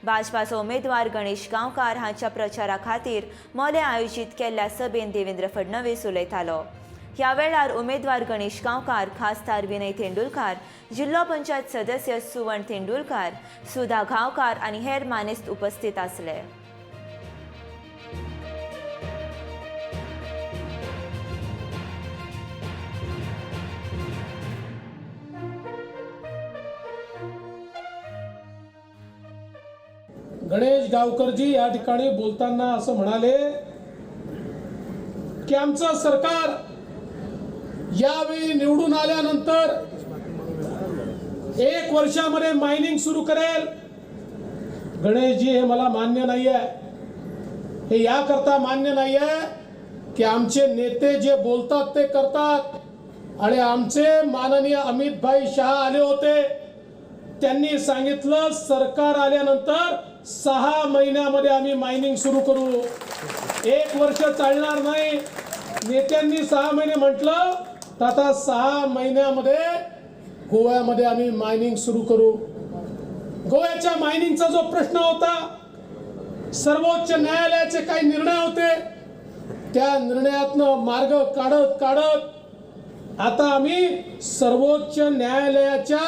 भाजपाचो उमेदवार गणेश गांवकार हांच्या प्रचारा खातीर मोलें आयोजीत केल्ल्या सभेन देवेंद्र फडणवीस उलयतालो. ह्या वेळार उमेदवार गणेश गांवकार, खासदार विनय तेंडुलकार, जिल्लो पंचायत सदस्य सुवर्ण तेंडुलकार, सुधा गांवकार आनी हेर मानेस्त उपस्थित आसले. गणेश गावकरजी या ठिकाणी बोलताना असं म्हणाले की आमचं सरकार यावेळी निवडून आल्यानंतर 1 वर्षामध्ये मायनिंग सुरू करेल. गणेशजी, हे मला मान्य नाही आहे. हे याकरता मान्य नाही आहे की आमचे नेते जे बोलतात ते करतात आणि आमचे माननीय अमित भाई शहा आले होते, त्यांनी सांगितलं सरकार आल्यानंतर 6 महिन्यामध्ये आम्ही मायनिंग सुरू करू, 1 वर्ष चालणार नाही. नेत्यांनी 6 महिने म्हटलं तर आता 6 महिन्यामध्ये गोव्यामध्ये आम्ही मायनिंग सुरू करू. गोव्याच्या मायनिंगचा जो प्रश्न होता, सर्वोच्च न्यायालयाचे काही निर्णय होते, त्या निर्णयातनं मार्ग काढत काढत आता आम्ही सर्वोच्च न्यायालयाच्या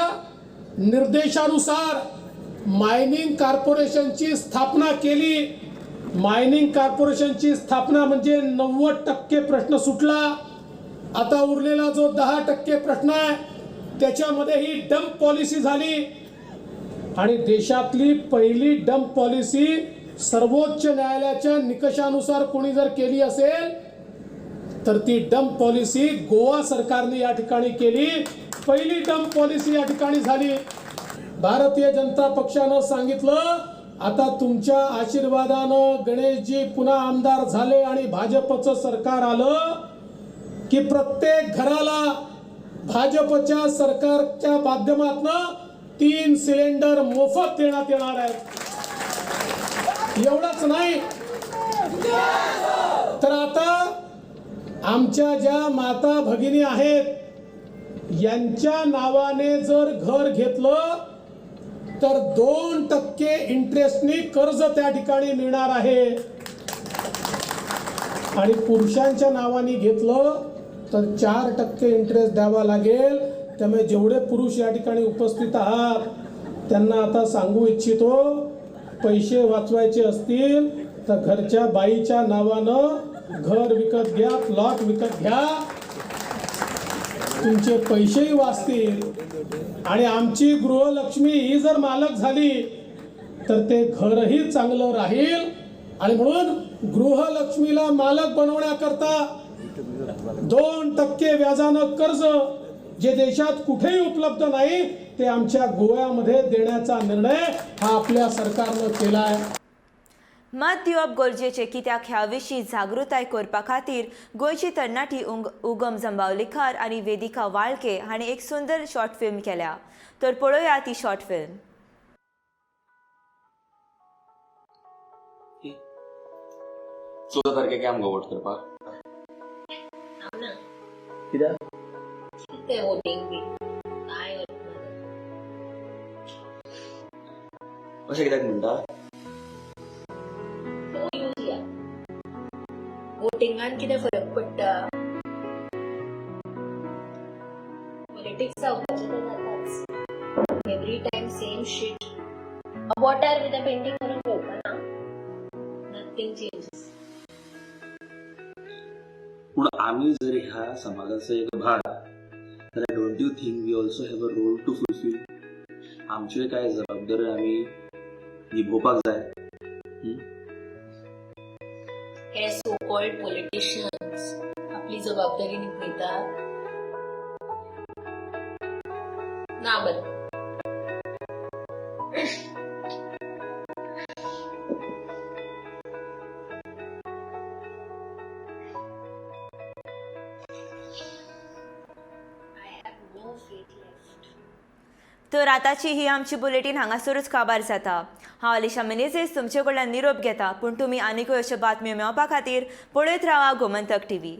निर्देशानुसार मायनिंग कॉर्पोरेशनची स्थापना केली. मायनिंग कॉर्पोरेशनची स्थापना म्हणजे 90% प्रश्न सुटला. आता उरलेला जो 10% प्रश्न आहे त्याच्यामध्ये ही डंप पॉलिसी झाली आणि देशातली पहिली डंप पॉलिसी सर्वोच्च न्यायालयाच्या निकषानुसार कोणी जर केली असेल तर ती डंप पॉलिसी गोवा सरकारने या ठिकाणी केली. पहिली डंप पॉलिसी या ठिकाणी झाली. भारतीय जनता पक्षानं सांगितलं आता तुमच्या आशीर्वादानं गणेशजी पुन्हा आमदार झाले आणि भाजपचं सरकार आलं की प्रत्येक घराला भाजपच्या सरकारच्या माध्यमातून 3 सिलेंडर मोफत देण्यात येणार आहेत. एवढंच नाही तर आता आमच्या ज्या माता भगिनी आहेत यांच्या नावाने जर घर घेतलं तर 2% इंटरेस्टनी कर्ज त्या ठिकाणी मिळणार आहे आणि पुरुषांच्या नावाने घेतलं तर 4% इंटरेस्ट द्यावा लागेल. त्यामुळे जेवढे पुरुष या ठिकाणी उपस्थित आहात त्यांना आता सांगू इच्छितो, पैसे वाचवायचे असतील तर घरच्या बाईच्या नावानं घर विकत घ्या, प्लॉट विकत घ्या, तुमचे पैसेही वाचतील. आणि आमची गृहलक्ष्मी ही जर मालक झाली तर ते घरही चांगलं राहील. आणि म्हणून गृहलक्ष्मीला मालक बनवण्याकरता 2% व्याजानं कर्ज जे देशात कुठेही उपलब्ध नाही ते आमच्या गोव्यामध्ये देण्याचा निर्णय हा आपल्या सरकारनं केला आहे. मत दिवप गरजेचें कित्याक ह्या विशीं जागृताय करपा खातीर गोंयची तरणाटी उगम जंबावलीकर आनी वेदिका वाळके हांणी एक सुंदर शॉर्ट फिल्म केल्या. तर पळोवया ती शॉर्ट फिल्म. 14 तारखेक आमकां वोट करपाक कित्याक तें वोटींग बी काय अशें कित्याक म्हणटा? वोटिंगान कितें फरक पडटा? पॉलिटिक्स जावपाचें तें जाताच. Every time same shit. बोटार बी तें पेंटींग करून घेवपा ना, नथींग चेंजेस. पूण आमी जर ह्या समाजाचो एक भाग जाल्यार don't you think we also have a role to fulfil? आमच्योय कांय जबाबदाऱ्यो आमी निभोवपाक जाय. हे सो कॉल्ड पॉलिटिशियन्स आपली जबाबदारी निभयतात ना बरं. I have no faith left. तर आताची ही आमची बुलेटीन हांगासरूच काबार जाता. हांव अलिशा मिनेझीस तुमचे कडल्यान निरोप घेता, पूण तुमी आनीकूय अश्यो बातम्यो मेळोवपा खातीर पळयत रावा गोमंतक टीव्ही.